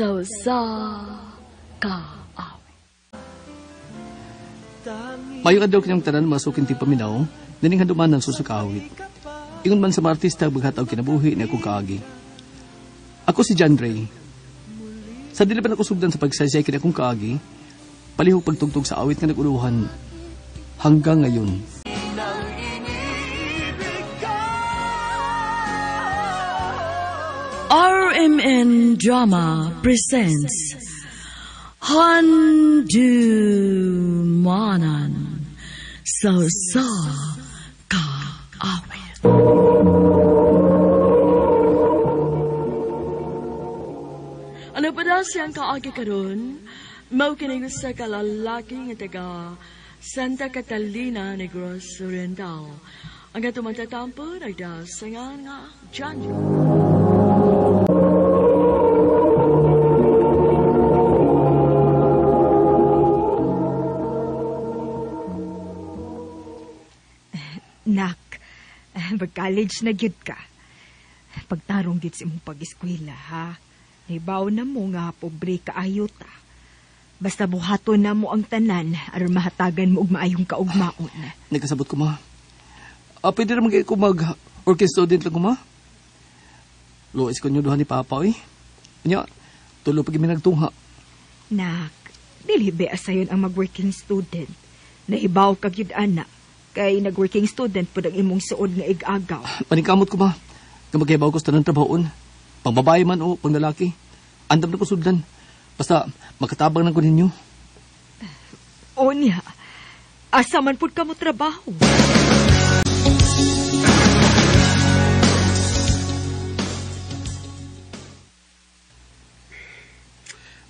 Sa usa ka awit. Mayong adlaw kanyang tanan masukin ti paminaw, nining handuman ng susukawit. Ingon man sa mga artista maghatag kinabuhi ni akong kaagi. Ako si John Ray. Sa dili pa ako sugdan sa pagsaysay kini akong kaagi, palihog pagtugtog sa awit nga naguluhan hanggang ngayon. RMN Drama presents Handumanan sa usa ka awit. Ano pa daw siyang kaagi karon? Mao kini usa ka lalaki nga taga Santa Catalina, Negros Oriental. Ang atong matatampo nagdasangan nga John. Nak, mag-college na gyud ka. Pagtarong gyud sa imong pag-eskwela, ha? Nahibaw na mo nga pobre kaayo ta. Basta buhaton na mo ang tanan aron mahatagan mo og maayong kaugmaon. Nagkasabot ko, ma. Pwede naman kayo ko mag-working student lang ko, ma. Luwais ko nyo duha ni Papa, eh. Nya, tulo pag nagtungha. Nak, dili ba sayon ang mag-working student? Nahibaw ka gyud ana. Kay nag-working student pud ang imong suod nga ig-agaw. Paningkamot ko, ma. Nga maghibaw ko sa tanang trabahoon. Pang babae man o pang lalaki. Andam na ko sudlan. Basta makatabang lang ko ninyo. O niya, asa man pud ka mo trabaho.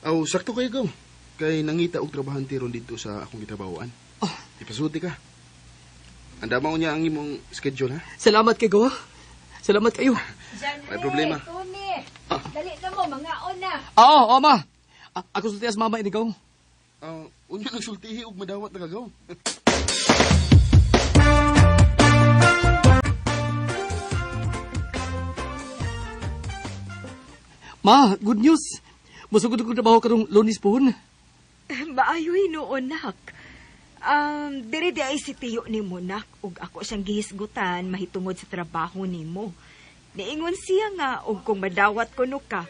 Aw, sakto kayo gaw. Kay nangita og trabahante ron dito sa akong gitrabahoan. Oh. Ipasulti ka. Andama niya ang imong schedule, ha? Salamat kay gawa. Salamat kayo. May problema. Tony, dali na mo, mga ona. Oo, ma. Ako sulti as mama inigaw. Unya nagsultihi og madawat na kagaw. Ma, good news. Musugod ko trabaho karong Lunes pohon. Maayo hinuon, nak. Diri di ay si tiyo nimo, nak, ug ako siyang gihisgutan mahitungod sa trabaho nimo. Niingon siya nga og kung madawat kuno ka,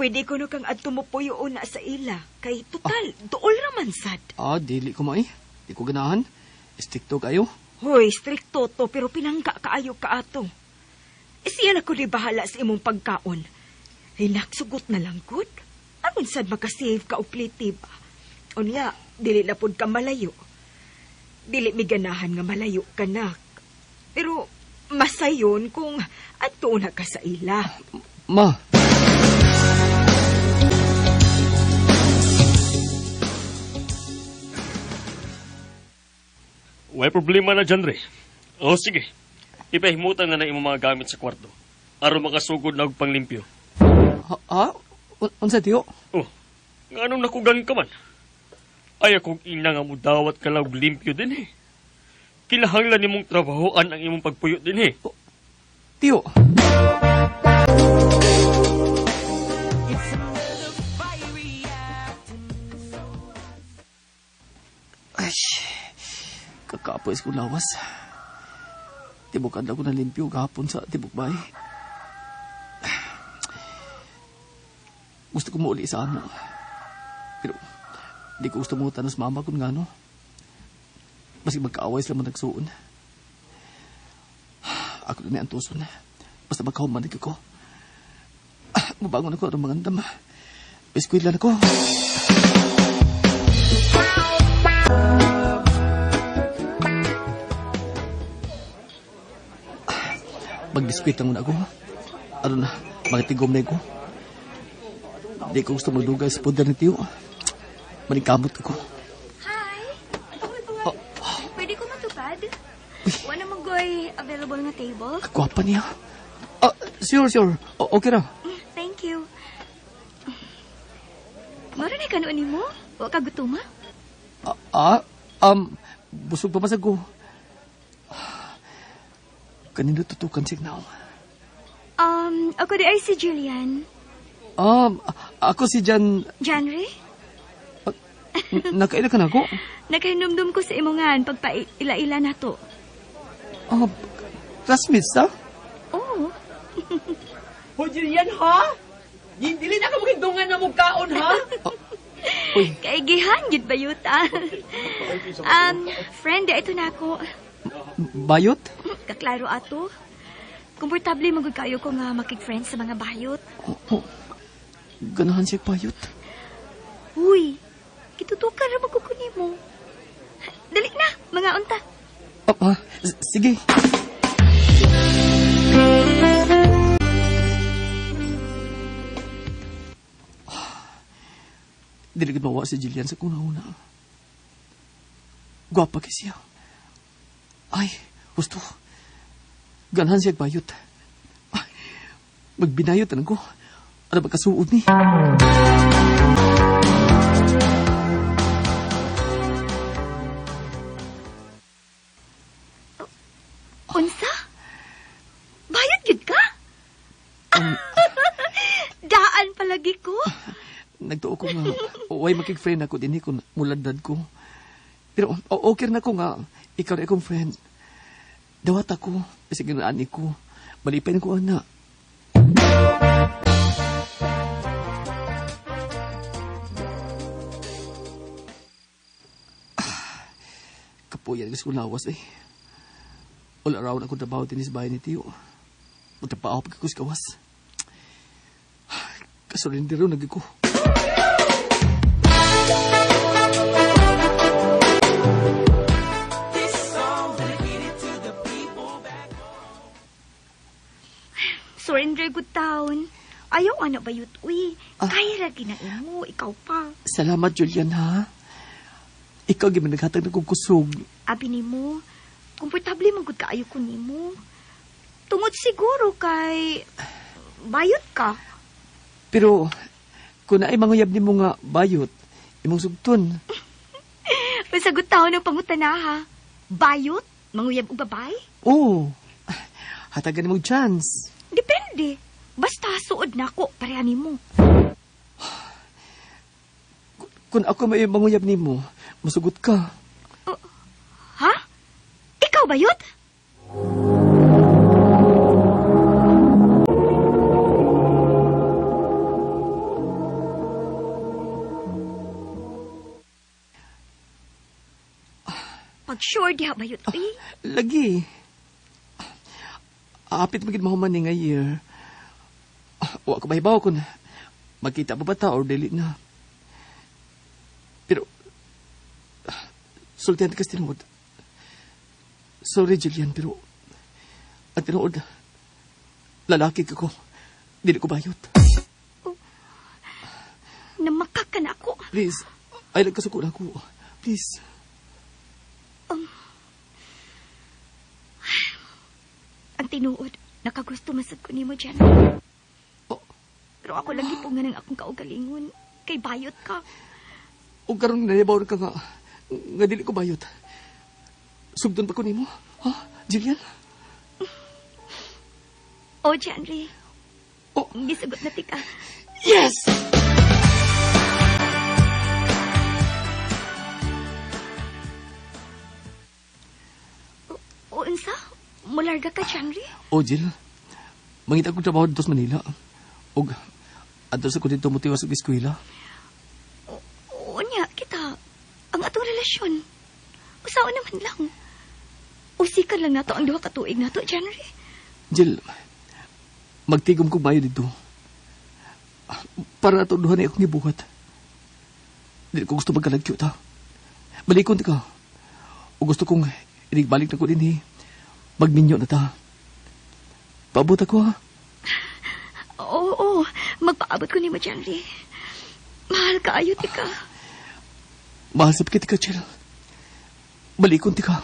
pwede kuno kang adto mo puyo na sa ila. Kay total, duol ra man sad. Dili ko ma eh. Di ko ganahan. Stricto kayo. Hoy, stricto to, pero pinangka kaayo ka ato. Siya na ko di bahala sa imong pagkaon. Ay, nak, sugot na lang, good. Aron sad makasave ka og plite ba? Unya, dili na pud ka malayo. Dili mi ganahan nga malayo ka, nak. Pero masayon kung adto na ka sa ila. Ma. Way problema na dyan, Ray. O sige, ipahimutan na na imong mga gamit sa kwarto. Aron makasugod na og panglimpyo. Ha? Unsa tiyo? Oh, nganong nakugan ka man? Ay, akong ina nga mudawat ka lang og limpyo din eh. Kinahanglan nimong trabahoan ang imong pagpuyo din eh. Oh, tiyo. Ay, kakapoy ko lawas. Tibok adlaw ko na limpyo gahapon sa tibok bay. Gusto ko mauli sa amo. Pero di ko gusto mo tanos mama kung ngano. Basig magkaaway sila managsuon. Ako na ni antuson. Basta magkahumanig ako. Mabangon ako ng mga andam. Biskuit lang ako. Mag-biskuit lang muna ako. Ano na, makitigom na ako. Di ko gusto magdugay sa poder ni Tiyo. Maningkamot ako. Hi! Oh. Pwede ko matupad? Wala mong goy available nga table? Kagwapa niya. Sure, sure. Okay ra. Thank you. Maro na kanuon nimo? Wa ka gutuma? Busog pa masag ko. Kanino tutukan signal? Ako di ay si Julian. Ako si Jan... Janry? Nakaila ka na ako? Nakahinumdum ko sa imongan pagpaila-ila na to. Classmates, ha? Oo. Ho, Jillian, ha? Dili na ka magindungan na mong kaon, ha? Uy. Kaigihan, gid bayuta. Friend, ito na ako. Bayot? Kaklaro ato. Komportable magud kayo ko nga makig-friend sa mga bayot. Oh, oh. Ganahan siya bayot. Uy, kitutukan ra magkukuni mo. Dali na, mga unta. Sige. Dili gid mawa si Jillian sa kuna-una. Gwapa kay siya. Ay, gusto. Ganahan siya bayot. Ay, magbinayot na ko. Ano ba kasuod ni? Unsa? Bayot gid ka? Daan palagi ko. Nagtuo ko nga, way makig-friend ako din kung muladad ko. Pero okay na ko nga, ikaw na akong friend. Dawat ako, kasi ginaan ko. Malipay ko, ana. Kapuyan, gusto ko lawas eh. All around ako trabaho din sa bahay ni Tio. Magtrabaho pagkakus kawas. Kasurindero nagi ko. Surrender good town. Ayaw ana bayot uy. Kaya ra ginain mo, ikaw pa. Salamat Julian ha. Ikaw gyud man naghatag ng kusog. Abi nimo, komportable man gud kaayo ko nimo. Tungod siguro kay bayot ka. Pero kung naay manguyab nimo nga bayot, imong sugton. Pasagot taon ng pangutana ha. Bayot? Manguyab og babay? Oo. Hatagan nimo chance. Depende. Basta suod na ako, pareha nimo. Kung ako may manguyab nimo, masugot ka. Ha? Ikaw bayot? Pag sure diha bayot, eh. Lagi. Apit magid mahuman ni nga year. Wa ko mahibaw kung magkita pa ba ta or dili na. Pero, sultihan ka sa tinuod. Sorry, Jillian, pero ang tinuod, lalaki ka ko. Dili ko bayot. Oh, namakak ka na ako. Please, ay nagkasuko na ako. Please. Ang tinuod, nakagusto masad ko nimo dyan. Oh. Pero ako lang gipungan ang akong kaugalingon. Kay bayot ka. O karon nayabaw ka nga, nga dili ko bayot. Sugdon pa ko nimo, ha, Jillian? O, Janry. Oh. Gisugot na tika. Yes! O, unsa? Mularga ka, Janry? O, Jill. Mangita akong trabaho dito sa Manila. Og, adto sa ko dito motiwas og eskwela. O, niya, kita. Ang atong relasyon. Usawa naman lang. Usikan lang nato ang duha ka tuig nato, Janry. Jill, magtigom kong bayo dito. Para ato duha ni akong gibuhat. Dili ko gusto magkalagyo ta. Balikon ta ka. O gusto kong inigbalik na ko din eh. Magminyo na ta. Paabot ako ha. Oo, oo. Magpaabot ko nimo, Janry. Mahal ka, ayo tika. Mahal sa pikit ka, Jill. Balikon tika.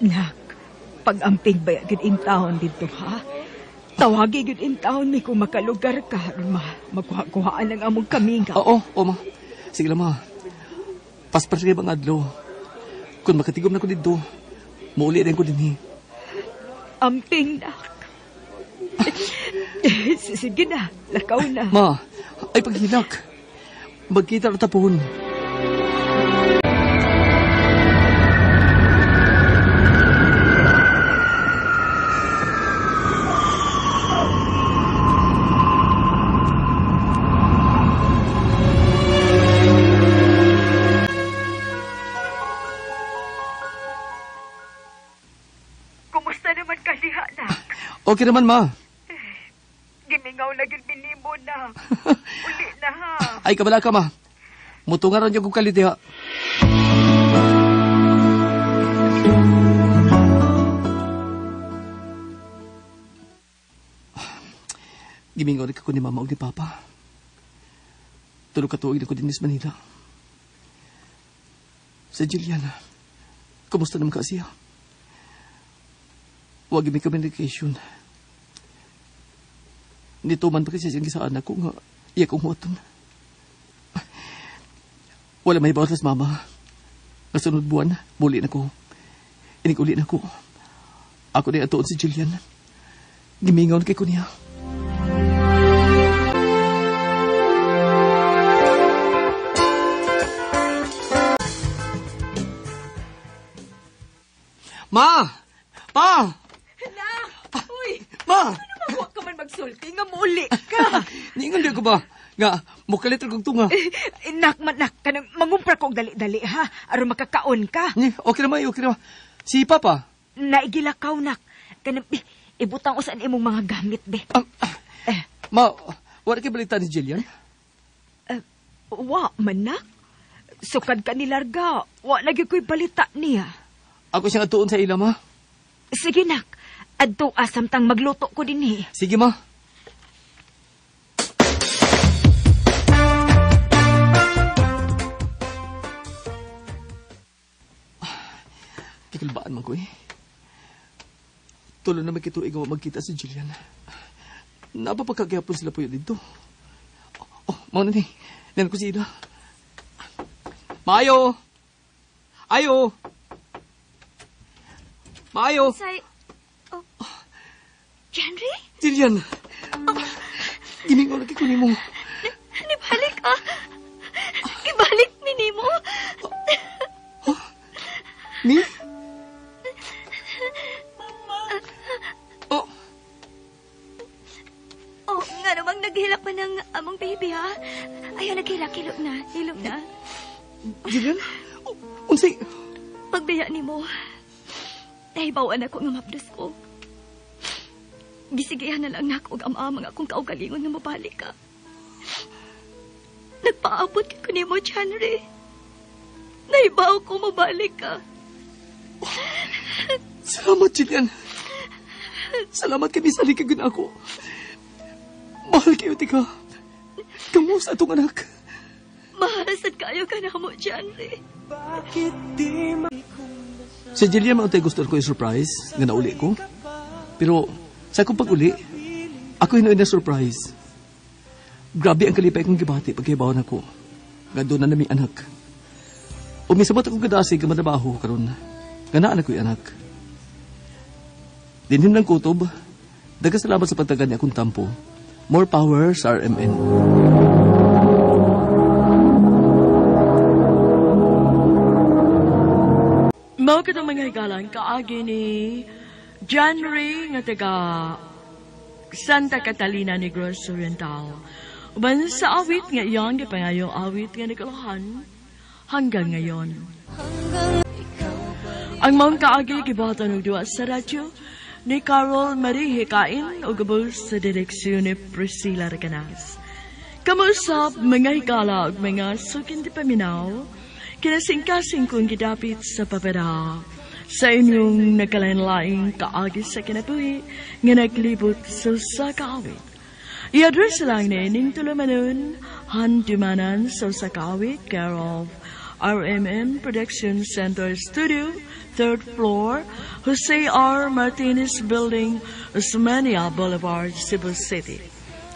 Nak, pag-amping ba gid in taon dito ha? Tawagi gid in taon ni kung makalugar ka, ma. Magkuha-kuhaan ang among kaminga. Oo, oo ma. Sige lang ma. Paspas kay mga adlaw. Kung makatigom na ko dito, muuli rin ko din. Amping, nak. Sige na, lakaw na. Ma, ay paghilak. Magkita na tapon. Kumusta naman ka diha, nak? Okay naman, ma. Gimingaw na gid binimo na. Uli na ha. Ay, kabala ka, ma. Mutunga ron yung kong kalit diha. Gimingaw rin ako ni mama o ni papa. Tulog ka tuig na ko din sa Manila. Sa Juliana, kumusta naman ka siya? Huwag may communication. Nito man pa kasi siyang gisaan ako nga iya kong huwaton. Wala may bawas mama. Kasunod buwan, buli na ko. Inig-uli na ko. Ako na atuon si Julian. Gimingaw na kay ko niya. Ma! Pa! Nak! Uy! Ma! Ano ba ka man magsulti nga muuli ka? Niingon di ko ba? Nga, mukalit kong tunga. Nak, manak, kanang mangumpra ko og dali-dali ha. Aron makakaon ka. Ni, okay naman, okay naman. Si Papa? Naigilakaw, nak. Kanang, ibutang usan imong mga gamit, be. Ma, wala kay balita ni Jillian? Wa, man, nak. Sukad ka ni Larga. Wa lagi ko'y balita niya. Ako siyang atuon sa ila, ma. Sige, nak. Adto asamtang magluto ko din eh. Sige, ma. Kikulbaan man ko eh. Tulo na may kituig nga magkita si Jillian. Napapagkagayapon sila po yun dito. Oh, mauna ni. Nan ko si Ida. Maayo! Ayo! Maayo! Say, oh. Henry? Jillian! Gimingaw na kikunin mo. Nibalik ah. Gibalik ni nimo. Huh? Ni? Oh. Oh, nga namang naghilak pa ng among baby, ha? Ayaw, naghilak. Hilom na. Hilom na. Jillian? Oh, unsay? Pagbiya ni mo, nahibawan ako nga mapdos ko. Gisigihan na lang nako og ama mga akong kaugalingon nga mabalik ka. Nagpaabot ko nimo, Henry. Nahibaw ko mabalik ka. Oh, salamat, Jillian. Salamat kay misali ka ako. Mahal kayo, tika. Kamusta atong anak? Mahal sad kayo ka na mo, Henry. Si Jillian mautay gusto ko yung surprise nga nauli ko. Pero sa akong pag-uli, ako hinuin na surprise. Grabe ang kalipay kong gibati pagkaibawan ako. Nga doon na nami anak. Umisabot akong kadasig nga madabaho karon. Nga naan ako'y anak. Dinhim ng kutob, dagasalamat sa pagtagan niya akong tampo. More power sa RMN. Mao katong mga higalan kaagi ni John Ray nga taga Santa Catalina, Negros Oriental. Uban sa awit nga iyang gipangayong awit nga nagkalahan hanggang ngayon. Ang maong kaagi gibatan og duwa sa radyo ni Carol Marie Hikain ug gabos sa direksyon ni Priscilla Recanas. Kamusap mga higala ug mga sukin di paminaw, kinasingkasing kong gidapit sa papera sa inyong nagkalain-laing kaagi sa kinabuhi nga naglibot sa usa ka awit. I-address lang ni Ning Tulumanon, Handumanan sa usa ka awit, care of RMN Production Center Studio, 3rd floor, Jose R. Martinez Building, Osmeña Boulevard, Cebu City.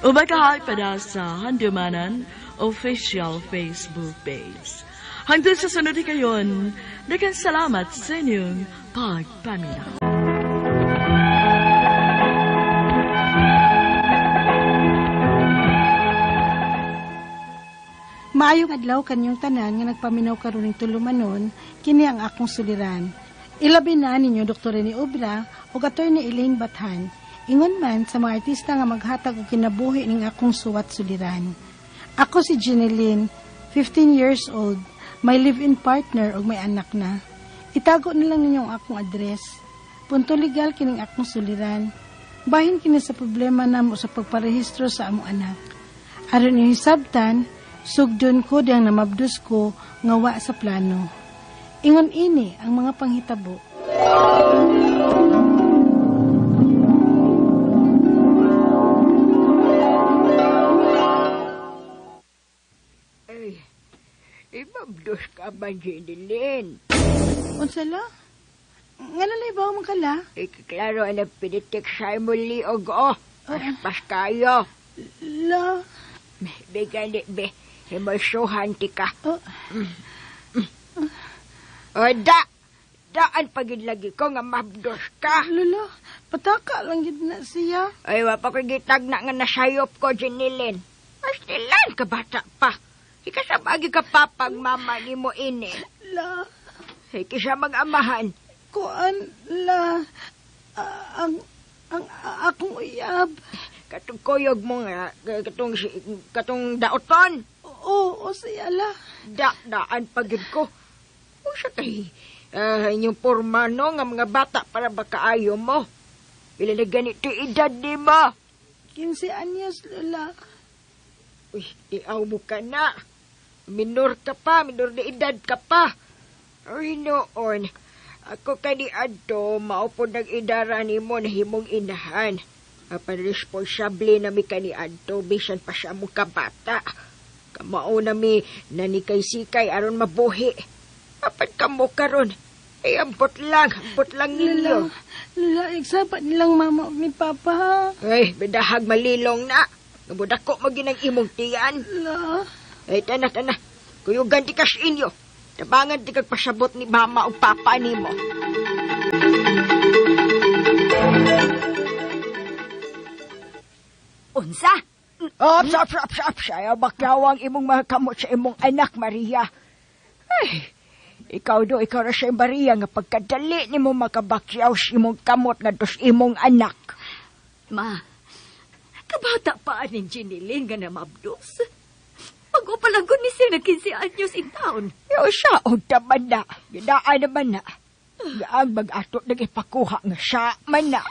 Ubakahay pa da sa Handumanan official Facebook page. Hangtod sa sunod kayon, daghang salamat sa inyong pagpaminaw. Maayong adlaw kanyong tanan nga nagpaminaw karon ning tulumanon, kini ang akong suliran. Ilabi na ninyo Dr. Rene Obra ug Attorney Elaine Bathan. Ingon man sa mga artista nga maghatag og kinabuhi ning akong suwat suliran. Ako si Jeneline, 15 years old, may live-in partner ug may anak na. Itago na lang ninyo ang akong address. Punto legal kining akong suliran. Bahin kini sa problema namo sa pagparehistro sa among anak. Aron inyong hisabtan, sugdon ko diyang namabdos ko nga wa sa plano. Ingon ini ang mga panghitabo. Ay, imabdos ka ba, Jeneline? Unsa la? Nga nalay ba man kala? Ikiklaro ang pinitik sa imo liog, oh. Paspas kayo. La. Bigani, be. Himulsuhan ti ka. Oh. O, da! Daan pagid lagi ko nga mabdos ka. Lolo, pataka lang gid na siya. Ay, wa pa ko gitag na nga nasayop ko, Jeneline. Pastilan ka bata pa. Ikasabagi ka papag mama ni mo ini. La. Ay, kisa mag-amahan. Kuan, la. Ang akong uyab. Katong kuyog mo nga, katong daoton. Oo, siya la. Daan pagid ko. O siya kay, inyong porma no, nga mga bata para bakaayo mo. Pila na ganito edad ni mo? 15 anyos, Lola. Uy, iaw mo ka na. Minor ka pa, minor na edad ka pa. Uy, noon, ako kani adto, maupod ng idara ni mo na himong inahan. Apan responsable na mi kani adto, bisan pa siya mo kabata. Kamao na mi nanikay-sikay aron mabuhi. Apan kamo karon. Ay, ambot lang ninyo. Lala, iksapat nilang mama ni papa. Ay, bidahag malilong na. Nabudako mo ginang imong tiyan. La. Ay, tana. Kuyugan ti kas inyo. Tabangan ti kagpasabot ni mama o papa nimo. Unsa? Ops. Ayaw baklawang imong mga kamot sa imong anak, Maria. Ay, ikaw ra siya, Maria, nga pagkadali ni mo makabakyaw sa imong kamot nga dos imong anak. Ma, kabata pa aning Jeneline nga namabdos. Pag-upalanggon ni siya na 15 anyos in town. Yo, siya, o taman na. Ginaan naman na. Gaang mag-ato nag-ipakuha nga siya man na.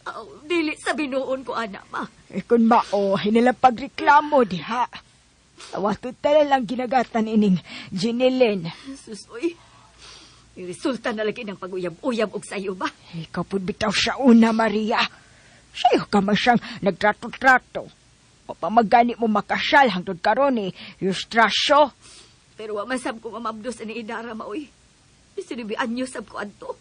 Oh, dili sa binuon ko, anak, ma. Eh, kung mao, hinilang pagreklamo, diha. Awato tala lang ginagatan ining Jeneline. Sus, uy. Resulta na lagi ng pag-uyab-uyab og sayo ba? Ikaw po bitaw siya una, Maria. Sayo ka man siyang nagtrato-trato. O pamagani mo makasyal hangtod karon eh, ilustrasyo. Pero wa man sab ko mamabdos ani idara, maoy. 19 anyos sab ko adto.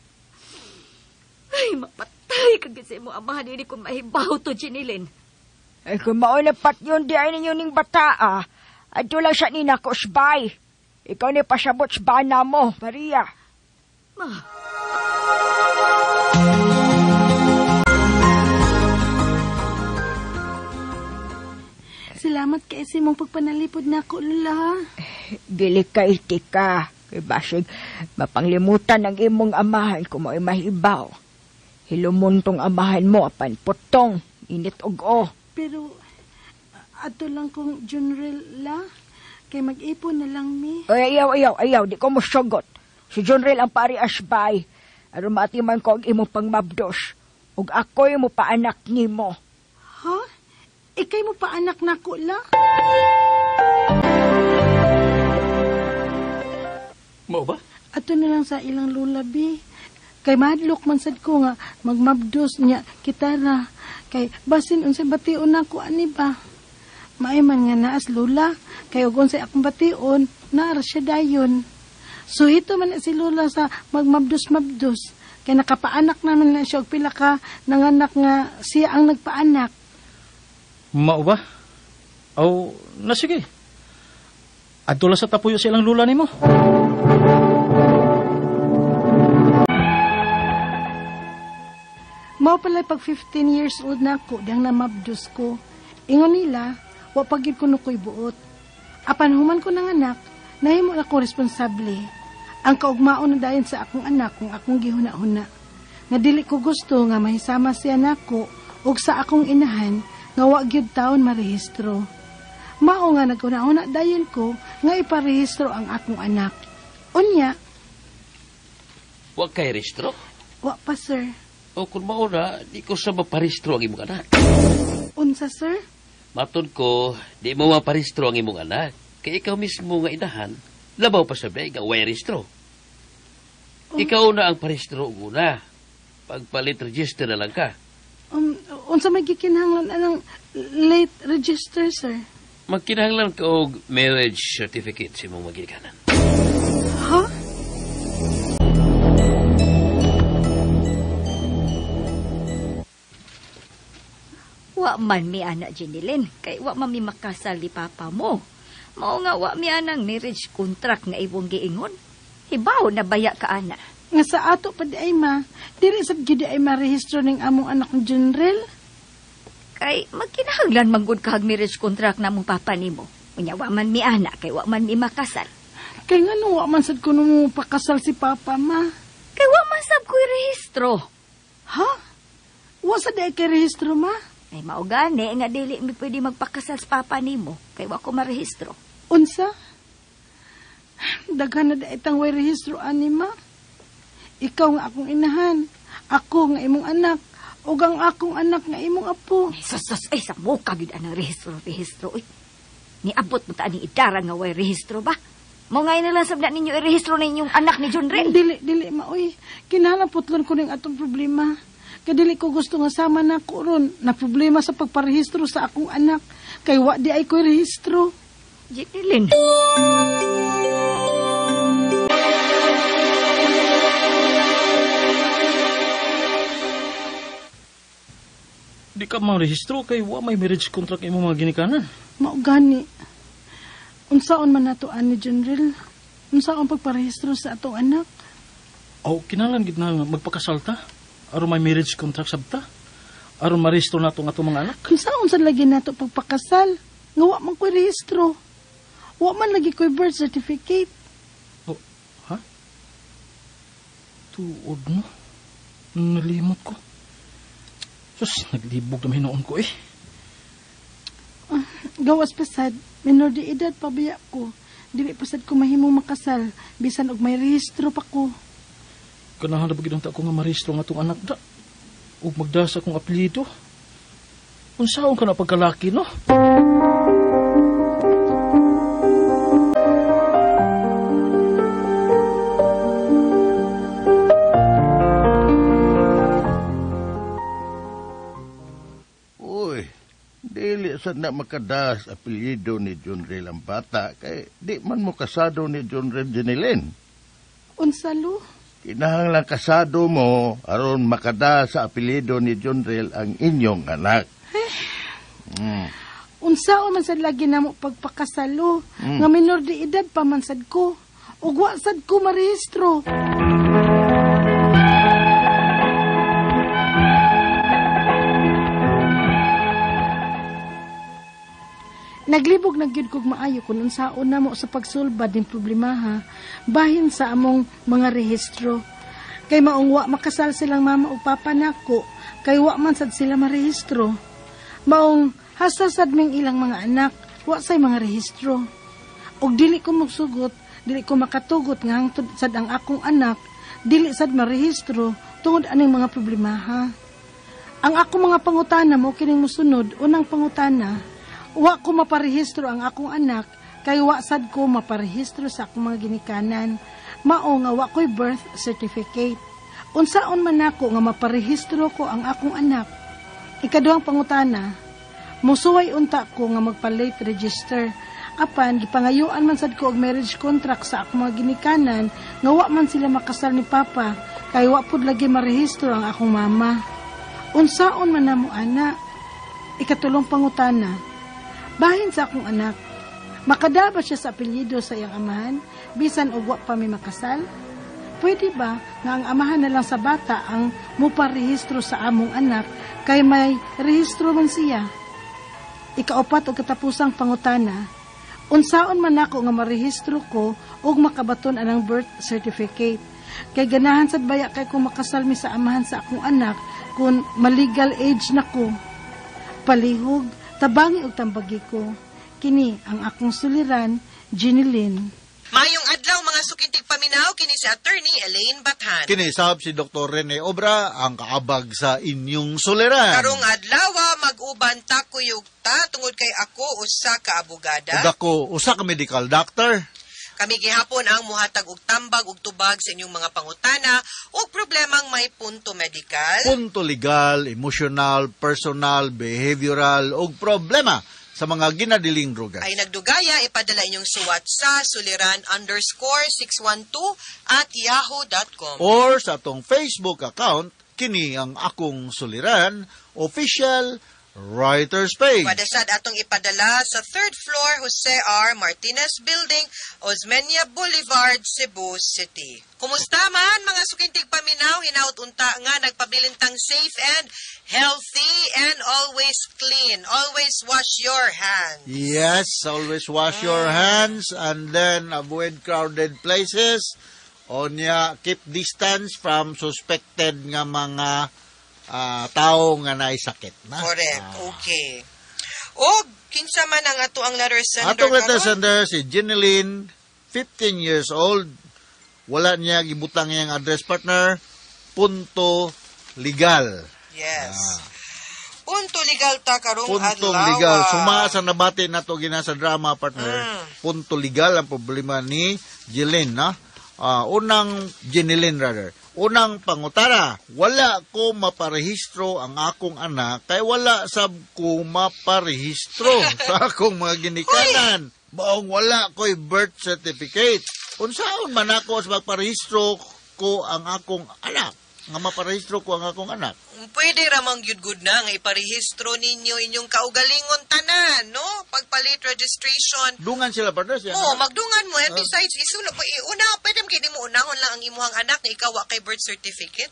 Ay, mapatay kag sa imong amahan ini kung mahibaw to, Jeneline. Ay, kung mauna pat yun, di ay ninyo ning bata, ah. Adto lang siya ni nakosbay. Ikaw ni pasabot sa bana mo, Maria. Ma. Salamat kay sa imong pagpanalipod na ako, Lola. Dili ka itika. Kay basig, mapanglimutan ang imong amahan kung mao'y mahibaw. Hilumon tong amahan mo, apan putong, init og o. Pero, ato lang kong general la, kay mag-ipon na lang mi. Ay, ayaw, di ko mosugot. Si Junrel ang pari asbay. Aron maatiman ko ang imong pangmabdos. Ug ako'y mo paanak nimo. Ha? Ikay mo paanak nako la? Mao ba? Ato na lang sa ilang lula, bi. Kay mahadlok man sad ko nga magmabdos niya kitara. Kay basin unsay bation nako ani ba? Maay man nga naas lula, kay og unsay akong bation, naara siya dayon. So hito man na si lula sa magmabdos-mabdos. Kay nakapaanak naman na siya og pila ka nanganak nga siya ang nagpaanak. Mao ba? Aw, na sige. Adto lang sa tapuyo silang lula nimo. Mao pala pag 15 years old na ako, diyang namabdos ko. Ingon nila, wa pa gyud kuno ko'y buot. Apan human ko ng anak, nahimo na ko responsable. Ang kaugmaon na dayon sa akong anak kung akong gihuna-huna. Nga dili ko gusto nga mahisama siya nako ug sa akong inahan nga wa gyud taon marehistro. Mao nga naghuna-huna dayon ko nga iparehistro ang akong anak. Unya, Wa kay rehistro? wa pa sir. O kung mauna, di ko sa maparehistro ang imong anak. Unsa sir? Matod ko, di mo maparehistro ang imong anak. Kay ikaw mismo nga inahan, labaw pa sa nga way rehistro. Oh. Ikaw na ang parehistro og una. Pagpalit register na lang ka. Unsa may gikinahanglan anang late register sir? Magkinahanglan ka og marriage certificate sa imong maginikanan. Ha? Wa man mi ana Jenilyn, kay wa man mi makasal ni papa mo. Mao nga wa mi anang marriage contract nga imong giingon. Hibaw na baya ka ana. Nga sa ato pa di ay ma, dili sad gyud ay marehistro ning among anak ni Junrel. Kay magkinahanglan man gud kag marriage contract na mong papa nimo. Unya wa man mi ana kay wa man mi makasal. Kay ngano wa man sad kuno mo pakasal si papa ma? Kay wa man sab ko'y rehistro. Ha? Wa sad ay kay rehistro ma? Ay mao gani nga dili mi pwede magpakasal sa papa nimo kay wa ko marehistro. Unsa? Daghan na di itang way rehistro ani ma. Ikaw nga akong inahan, ako nga imong anak, ug ang akong anak nga imong apo. Ay, sus, sus, ay sa muka gyud anang rehistro, rehistro. Uy, niabot mo ta ani idara nga way rehistro ba? Mao ngay na lang sab na ninyo irehistro na inyong anak ni Junrel. Dili, dili ma, uy. Kinahanglan putlon ko ning atong problema. Kay dili ko gusto nga sama na ko ron na problema sa pagparehistro sa akong anak. Kay wa di ay ko'y rehistro. Jenilyn. Di ka marehistro kay wa may marriage contract imong mga ginikanan. Mao gani. Unsaon man nato ani Junrel? Unsaon pagparehistro sa atong anak? O kinahanglan gid na magpakasal ta. Aron may marriage contract sabta. Aron marehistro nato ang atong mga anak. Unsaon sa lagi nato pagpakasal? Nga wa man ko'y rehistro. Wa man lagi ko'y birth certificate. Oh, ha? Tuod no? Nalimot ko. Sus, naglibog na hinoon ko eh. Gawas pasad, minor de edad pa biya ko. Dili pasad ko mahimong makasal, bisan og may rehistro pa ko. Kanahan na ba gid unta ko nga marehistro ang atong anak da? Ug magdasa akong apelyido. Unsaon ka na pagkalaki, no? Uy, dili sad na makadas apelyido ni Junrel ang bata kay di man mo kasado ni Junrel Jenilyn. Unsa lo? Kinahanglan kasado mo aron makadas sa apelyido ni Junrel ang inyong anak. Unsaon man sad lagi namo pagpakasalo, nga minor de edad pa man sad ko. Ug wa sad ko marehistro. Naglibog na gyud kog maayo kun unsaon namo sa pagsulbad ning problemaha bahin sa among mga rehistro. Kay maong wa makasal silang mama o papa nako, kay wa man sad sila marehistro. Maong hasta sad ming ilang mga anak, wa say mga rehistro. Og dili ko magsugot, dili ko makatugot nga hangtod sad ang akong anak, dili sad marehistro tungod aning mga problemaha. Ang akong mga pangutana mo kining mosunod, unang pangutana, wa ko maparehistro ang akong anak kay wa sad ko maparehistro sa akong mga ginikanan. Mao nga wa ko'y birth certificate. Unsaon man nako nga maparehistro ko ang akong anak? Ikaduhang pangutana, musuway unta ko nga magpa-late register. Apan gipangayuan man sad ko og marriage contract sa akong mga ginikanan nga wa man sila makasal ni papa kay wa pud lagi marehistro ang akong mama. Unsaon man namo ana? Ikatulong pangutana, bahin sa akong anak, Makadala ba siya sa apelyido sa iyang amahan bisan og wa pa mi makasal? Pwede ba nga ang amahan na lang sa bata ang muparehistro sa among anak kay may rehistro man siya? Ikaupat og katapusang pangutana, unsaon man nako nga marehistro ko ug makabaton anang birth certificate? Kay ganahan sad baya kay kung makasal mi sa amahan sa akong anak kung maligal age na ko. Palihog, tabangi og tambagi ko. Kini ang akong suliran, Ginilyn. Mayong adlaw, mga suking tigpaminaw, kini si Attorney Elaine Bathan. Kini sab si Dr. Rene Obra ang kaabag sa inyong suliran. Karong adlaw, mag-uban ta kuyog ta tungod kay ako usa ka abogada. Ug ako usa ka medical doctor. Kami gihapon ang muhatag og tambag ug tubag sa inyong mga pangutana ug problemang may punto medikal, punto legal, emotional, personal, behavioral ug problema sa mga ginadiling drogas. Ay nagdugaya, ipadala inyong suwat sa suliran_612@yahoo.com. Or sa atong Facebook account, kini ang Akong Suliran Official Writers Page. Padasad atong ipadala sa third floor, Jose R. Martinez Building, Osmeña Boulevard, Cebu City. Kumusta man, mga suking tigpaminaw? Hinaut unta nga nagpabilintang safe and healthy and always clean. Always wash your hands. Yes, always wash your hands and then avoid crowded places. Onya, keep distance from suspected nga mga tao nga naay sakit na. Correct. Okay. O kinsa man ang ato ang letter sender Atong letter karon? sender si Jeneline, 15 years old. Wala niya gibutang iyang address, partner. Punto legal. Yes. Punto legal ta karong Puntong adlaw. legal. Suma sa nabati nato gina sa drama, partner. Punto legal ang problema ni Jeline, na? Unang Jeneline rather. Unang pangutana, wala ko maparehistro ang akong anak kay wala sab ko maparehistro sa akong mga ginikanan. Maong wala ko'y birth certificate. Unsaon man ako sa magparehistro ko ang akong anak? Nga maparehistro ko ang akong anak. Pwede ramang gyud good na nga iparehistro ninyo inyong kaugalingon tanan, no? Pagpalit registration. Dungan sila, partner, siya. Oo, magdungan mo. And besides, isulo pa, una, pwede mo kay di mo unahon lang ang imuhang anak na ikaw wa kay birth certificate.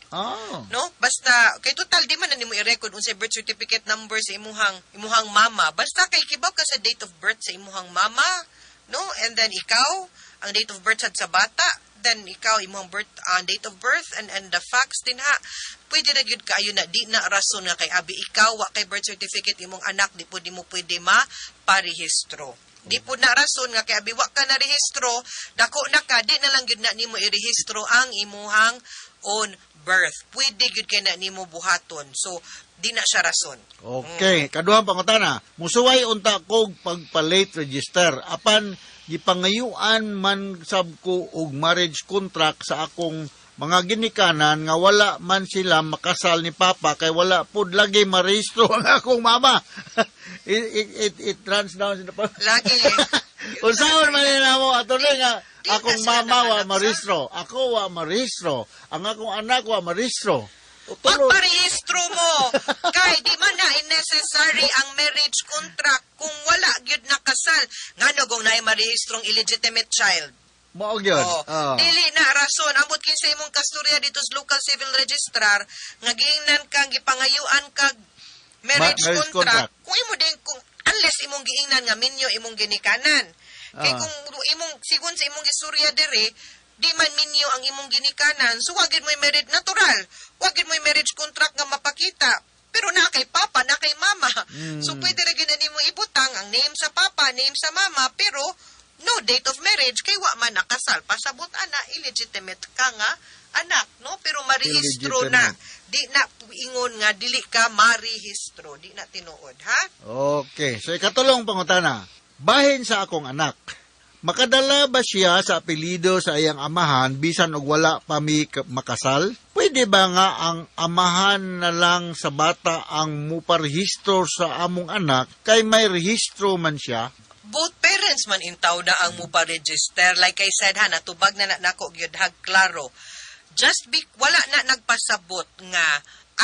No? Basta kay total di man na nimo i-record unsay birth certificate number sa imuhang mama. Basta kay kibaw ka sa date of birth sa imuhang mama, no? And then ikaw, ang date of birth sad sa bata, then ikaw imuhang birth date of birth and the facts din ha. Pwede na gyud kaayo na, di na rason nga kay abi ikaw wa kay birth certificate, imong anak di pud nimo pwede ma parehistro. Di pud na rason nga kay abi wa ka na rehistro, dako na ka, di na lang gyud na nimo irehistro ang imuhang own birth. Pwede gyud kay na nimo buhaton. So di na siya rason. Okay, kaduhang pangutana. Musuway unta kog pagpa-late register apan gipangayuan man sab ko og marriage contract sa akong mga ginikanan nga wala man sila makasal ni Papa kay wala pud lagi marehistro ang akong mama. It runs down sa Lagi. Unsaon man nila mo, attorney, nga akong mama wa marehistro, ako wa marehistro, ang akong anak wa marehistro. Magparehistro mo. Kay di man na necessary ang marriage contract kung wala gyud nakasal. Ngano kung naay marehistrong illegitimate child? Mao gyud. Oo. Dili na rason ambot kinsa imong kasturya dito sa local civil registrar nga giingnan kang gipangayuan kag marriage, marriage contract, contract. Kung imo din kung unless imong giingnan nga minyo imong ginikanan. Kay kung imong sigon sa imong gistorya diri, di man minyo ang imong ginikanan, so wa gyud mo'y marriage natural. Wa gyud mo'y marriage contract nga mapakita. Pero na kay papa, na kay mama. So pwede ra gyud na nimo ibutang ang name sa papa, name sa mama, pero no date of marriage kay wa man nakasal. Pasabot ana illegitimate ka nga anak, no? Pero marehistro na. Illegitimate. Di na ingon nga dili ka marehistro, di na tinuod, ha? Okay. So, ikatulong pangutana. Bahin sa akong anak, makadala ba siya sa apelyido sa iyang amahan bisan og wala pa mi makasal? Pwede ba nga ang amahan na lang sa bata ang muparehistro sa among anak kay may rehistro man siya? Both parents man intaw na ang mupa-register. Like I said ha, natubag na na nako gyud hag klaro. Just be wala na nagpasabot nga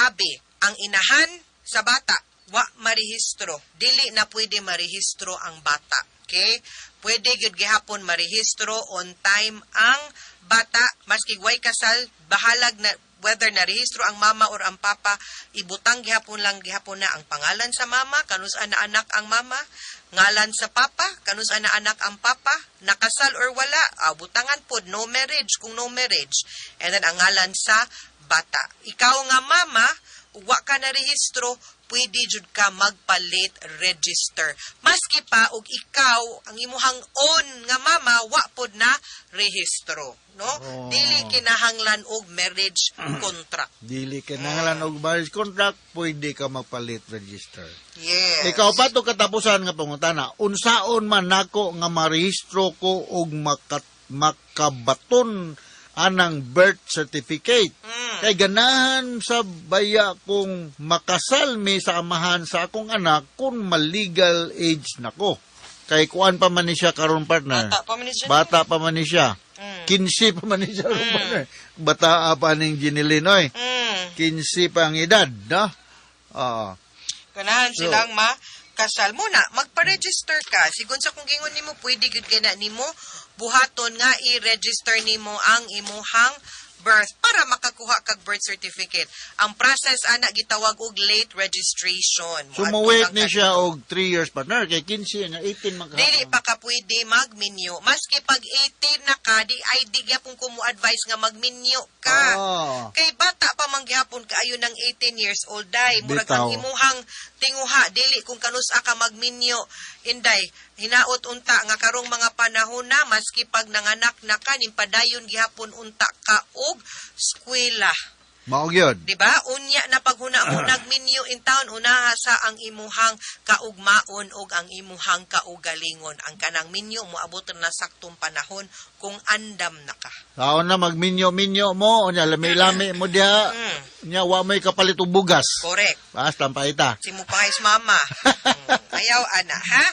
abi ang inahan sa bata wa marehistro. Dili na pwede marehistro ang bata. Okay? Pwede gyud gihapon marehistro on time ang bata maski way kasal, bahalag na whether narehistro ang mama or ang papa, ibutang gihapon lang gihapon na ang pangalan sa mama, kanus-a na anak ang mama, ngalan sa papa, kanus-a na anak ang papa, nakasal or wala, butangan pod no marriage kung no marriage, and then ang ngalan sa bata. Ikaw nga mama, wa ka na rehistro, pwede jud ka magpa-late register. Maski pa og ikaw ang imuhang own nga mama wa pod na rehistro, no? Oh. Dili kinahanglan og marriage contract. Dili kinahanglan og marriage contract, pwede ka magpa-late register. Yes. Ikaw pa to katapusan nga pangutana, unsaon man nako nga marehistro ko og makabaton anang birth certificate? Kay ganahan sa baya kong makasal mi sa amahan sa akong anak kung ma-legal age nako. Kay kuan pa man ni siya karon, partner. Bata pa man ni siya. Bata pa man ni siya. 15 pa man ni siya karon, partner. Bata pa ning Jeneline, oy. 15 pa ang edad, no? Oo. Ganahan So, silang makasal muna, magpa-register ka. Sigon sa kung gingon nimo, pwede gyud kay na nimo buhaton nga i-register nimo ang imuhang birth para makakuha kag birth certificate. Ang process ana gitawag og late registration. So, Moadto mo-wait lang ni ka siya og 3 years, partner. Kay 15 nga 18 man ka. Dili pa ka pwede magminyo. Maski pag 18 na ka, di ay di gyapon ko mo advise nga magminyo ka. Kay bata pa man gihapon kaayo ng 18 years old day. Murag ang Bitaw. imuhang tinguha dili kung kanus-a ka magminyo. Inday, hinaot unta nga karong mga panahon na maski pag nanganak na ka nimpadayon gihapon unta ka og eskwela. Mao gyud. Di ba? Unya na paghuna mo nagminyo in town, unaha sa ang imuhang kaugmaon og ang imuhang kaugalingon. Ang kanang minyo moabot na saktong panahon kung andam na ka. Taon na magminyo-minyo mo, unya lami-lami mo diha. Unya wa mo'y kapalit og bugas. Correct. Basta paita. Si mo pangayos mama. Ayaw ana, ha?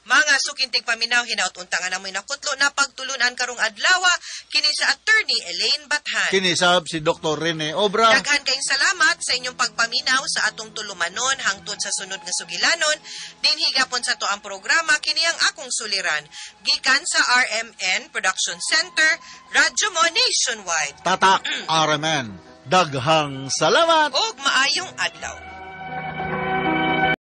Mga sukintig paminaw, hinaut unta nga namoy nakutlo na pagtulunan karong adlaw kini sa Attorney Elaine Bathan. Kini sab si Dr. Rene Obra. Daghan kayong salamat sa inyong pagpaminaw sa atong tulumanon hangtod sa sunod nga sugilanon. Dinhi gapon sa to ang programa kini ang akong suliran gikan sa RMN Production Center, Radyo Mo Nationwide. Tatak RMN. Daghang salamat. Og maayong adlaw.